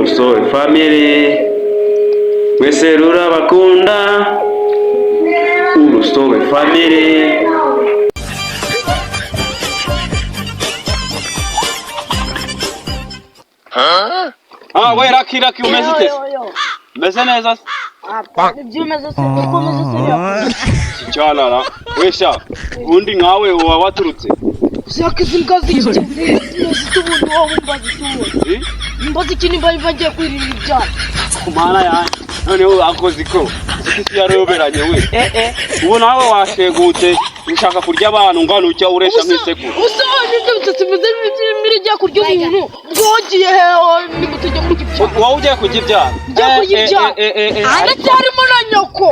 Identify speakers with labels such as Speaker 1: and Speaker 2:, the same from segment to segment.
Speaker 1: Urusobe Family, mwese rurabakunda. Urusobe Family.
Speaker 2: Ah, we Raki, Raki, umeze ute? Umeze neza se?
Speaker 3: Ibyo umeze se, uko umeze se birakomeye.
Speaker 2: Cyanara we sha, ubundi nkawe uba waturutse.
Speaker 3: Ushaka izi mbwa z'iki zifite ubundi, wowe mbaza iki ubundi?
Speaker 2: Eh?
Speaker 3: Mbaza iki nimba bagiye kwirira ibyana?
Speaker 2: Ku mana yanjye, noneho akoze iko isi yaroberanye we. Ubu nawe washegutse ushaka kurya abantu ungana utya, uresha nk'isekuru.
Speaker 3: Ubusa wowe nibyo bitatu bimeze nk'imiri igiye kurya umuntu, ubwo wagiye hehe nimba utajya kurya ibyana?
Speaker 2: Wowe ugiye kurya ibyana?
Speaker 3: Ugiye kurya ibyana. Ndetse harimo na nyoko.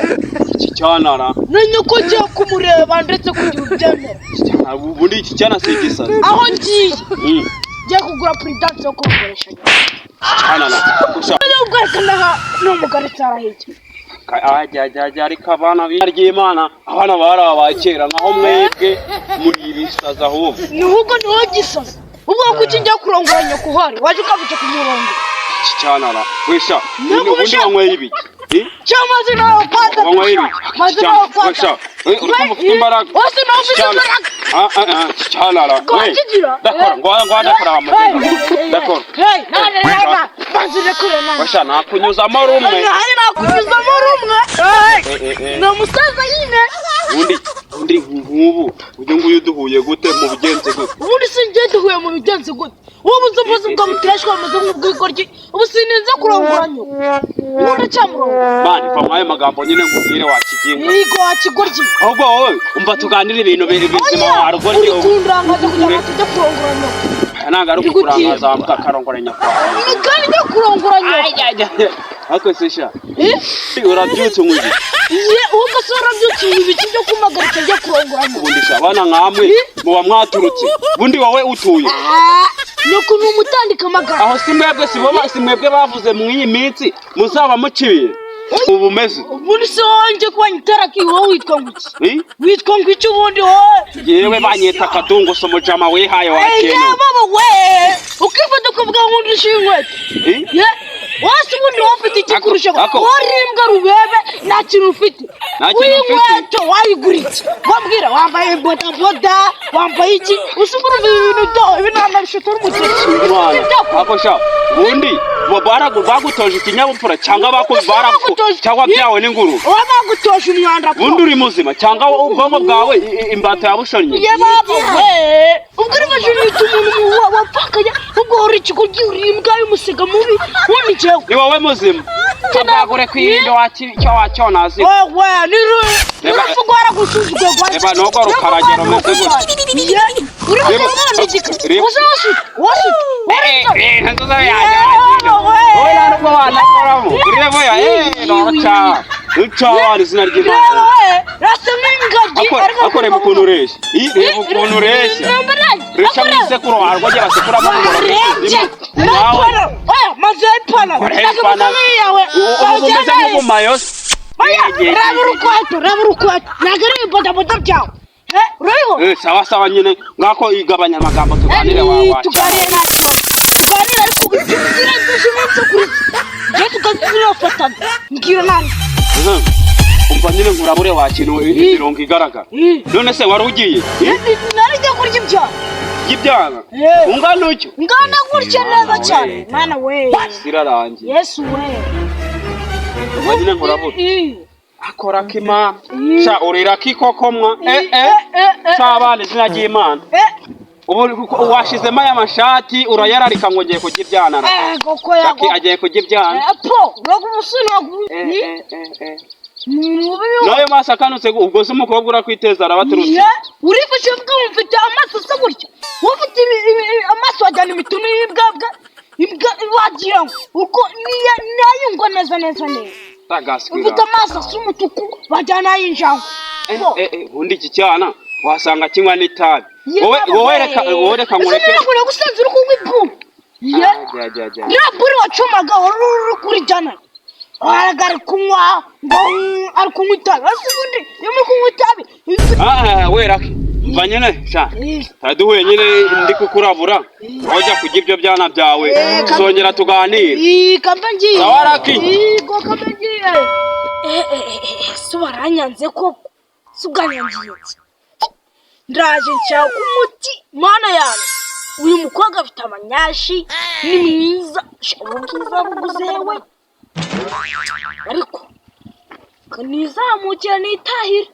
Speaker 2: Iki cyanara.
Speaker 3: Na nyoko ugiye kumureba, ndetse kugira ubyemere.
Speaker 2: Ubundi iki cyana si igisazi?
Speaker 3: Aho ngiye, ngiye kugura puridanse yo kubakoresha.
Speaker 2: Cyanara usha.
Speaker 3: Ubwo reka ndaha n'umugore cyarahijya.
Speaker 2: Ajya, ariko abana ry'Imana, abana bari aba kera, nkaho mwebwe muri ibisazi ahubwo.
Speaker 3: Ni ahubwo ni wowe gisazi. Ubwo kuki njya kurongora nyoko uhari, waje ukavuca kumurongo?
Speaker 2: Iki cyanara wesha.
Speaker 3: Ntabwo
Speaker 2: Ubundi
Speaker 3: bishaka.
Speaker 2: wanyweye ibiki? Eh?
Speaker 3: Cyamaze nawe kwata.
Speaker 2: Wanyweye ibiki?
Speaker 3: Maze nawe kwata.
Speaker 2: Wesha, uri kumva ufite imbaraga?
Speaker 3: Wose nawe ufite imbaraga.
Speaker 2: Ah, ah, ah, iki cyanara
Speaker 3: Ngo
Speaker 2: we.
Speaker 3: wakigira?
Speaker 2: Ndakora ngo ngo ndakora wa mugenga, ndakora.
Speaker 3: Hey, nane nana banze rekure nana.
Speaker 2: Wesha, nakunyuzamo rumwe.
Speaker 3: Hari nakunyuzamo rumwe.
Speaker 2: Eh, eh, eh.
Speaker 3: Ni umusaza nyine.
Speaker 2: Ubundi nk'ubu uyu nguyu duhuye gute, mu bigenze gute?
Speaker 3: Ubundi si njye duhuye mu bigenze gute? Wowe uzi ubuzi bwa butereshwa bumeze nk'ubwigoryi. Ubu sininze kurongora nyoko, ubundi cyamurongora.
Speaker 2: Mani, va mwayo magambo nyine nkubwire wakiginga.
Speaker 3: Yigo wakigoryi.
Speaker 2: Ahubwo wowe umva, tuganire ibintu bizima warugoryi.
Speaker 3: Uri kundangaza kugira ngo tujye kurongora nyoko.
Speaker 2: Ntabwo ari ukukurangaza, wambwa akarongora nyoko.
Speaker 3: Kandi njya kurongora nyoko.
Speaker 2: Ariko se sha,
Speaker 3: Eh?
Speaker 2: urabyutse unywa iki?
Speaker 3: Ye, ubwo se warabyutse ubu ibiki byo kumpagarika njya kurongora nyoko?
Speaker 2: Ubundi sha, abana nkamwe muba mwaturutse. Ubundi wowe utuye
Speaker 3: Ah, nyoko ni umutandika amagara.
Speaker 2: Aho si mwebwe, si bo, si mwebwe bavuze mu iyi minsi muzaba muciye ubu umeze.
Speaker 3: Ubundi se wowe njye kuba nyitera ki, wowe witwa ngo iki?
Speaker 2: Eh?
Speaker 3: Witwa ngo iki ubundi wowe?
Speaker 2: Yewe, banyita Akadungu, mujama wihaye wa
Speaker 3: Eh, ye
Speaker 2: kintu.
Speaker 3: baba we, ukifata ukavuga ngo ndusha inkweto.
Speaker 2: Eh?
Speaker 3: Ye, wese ubundi wowe ufite iki kurusha? Wowe uri imbwa rubebe, nta kintu ufite.
Speaker 2: Nta kintu ufite.
Speaker 3: W'inkweto wayigura iki? Wambwira, wambaye bodaboda, wambaye iki? Usimbura ibintu byo ibi nta nabishuta n'umututsi.
Speaker 2: Mwana, ako sha, ubundi bo bagutoje ikinyabupfura cyangwa
Speaker 3: Bagutoje.
Speaker 2: cyangwa byawe n'ingurube?
Speaker 3: Wowe bagutoje umwanda ko.
Speaker 2: Ubundi uri muzima cyangwa ubwonko bwawe imbata yabushonnye?
Speaker 3: Ye baba we, ubwo uri bajura uhita umuntu wapfakaye, ubwo uri ikigoryi, uri imbwa y'umusega mubi, wundi njyewe.
Speaker 2: Ni wowe muzima, kabwagure kwirinda icyo wacyonazi.
Speaker 3: Wewe ni urupfu rwaragusuzuguye rwa.
Speaker 2: Reba nubwo rukaragera umeze gutya.
Speaker 3: Ye, uri kumwana igika. Wose wasuta wasuta.
Speaker 2: Wowe nta nubwo wanakoramo urebe ya ruca ruca wari izina ry'Imana.
Speaker 3: Rasa nk'ingagi.
Speaker 2: Akora ukuntu ureshya. Reba ukuntu ureshya, resha mu isekuru warwogera basekuramo.
Speaker 3: Warebye?
Speaker 2: Nawe.
Speaker 3: Oya, maze ipantaro.
Speaker 2: Ureba ipantaro. Ubu umeze nk'umumayosi.
Speaker 3: Oya, reba urukweto, reba urukweto, ntabwo ari ibibodaboda byawe. Eh, urabibona?
Speaker 2: Eh, sawa sawa nyine, ngako igabanya amagambo tuganire wa wa.
Speaker 3: Tuganire, nta kibazo tuganire, ariko ibyo uzirengeje iminsi kuri njye tukazifatana, mbwira nabi.
Speaker 2: Umva nyine nkurabure wa kintu, imirongo igaragara. None se wari ugiye?
Speaker 3: Nari njya kurya ibyana.
Speaker 2: Ibyana?
Speaker 3: Eh.
Speaker 2: Ungana utyo?
Speaker 3: Ngana gutya neza cyane, mwana we.
Speaker 2: Zirarangiye.
Speaker 3: Yesu we.
Speaker 2: Umva nyine nkurabure. Akora kima sha, urira kikokomwa, eh eh.
Speaker 3: Eh.
Speaker 2: Sha abana, izina ry'Imana. Ubu washizemo aya mashati urayararika ngo ngiye kurya ibyana.
Speaker 3: Eh, koko yago.
Speaker 2: Jackie agiye kurya ibyana.
Speaker 3: Eh, po urago umusore ntabwo.
Speaker 2: Eh, eh, eh, eh.
Speaker 3: Mubi.
Speaker 2: Nayo maso akanutse, ubwo se umukobwa urakwiteza arabaturutse?
Speaker 3: Ye, urifashe uvuga ngo mfite amaso asa gutya? Wowe ufite amaso wajyana imitunu y'imbwabwa, imbwa wagira ngo uko niya nayungwa neza neza neza.
Speaker 2: Tagaswira.
Speaker 3: Ufite amaso asa umutuku, wajyana ay'injangwe.
Speaker 2: Eh, eh, ubundi iki cyana wasanga kinywa n'itabi.
Speaker 3: Ye,
Speaker 2: Wowe
Speaker 3: baba
Speaker 2: wowe
Speaker 3: we.
Speaker 2: reka, wowe reka
Speaker 3: Ese
Speaker 2: nkureke.
Speaker 3: niba gusanze uri kunywa ibu? Ye.
Speaker 2: Ajya, ajya, ajya.
Speaker 3: Iriya buri wacumaga wari uri kurijyana, ari kunywa ngo ari kunywa itabi. Ese ubundi iyo muri kunywa itabi
Speaker 2: Ah, we Raki. Mva nyine sha, turaduhuye nyine, ndi kukurabura aho ujya kurya ibyo byana byawe.
Speaker 3: Eh,
Speaker 2: Tuzongera tuganire.
Speaker 3: Ii, kambe ngiye.
Speaker 2: Sawa, Lucky.
Speaker 3: Yego, kambe ngiye. Si waranyanze koko? Si ubwanyangiye iki? Ndaje nshaka umuti. Mana yawe, uyu mukobwa afite amanyashi, ni mwiza. Sha, ubu bwiza buguzewe, ariko kanizamukira nitahire.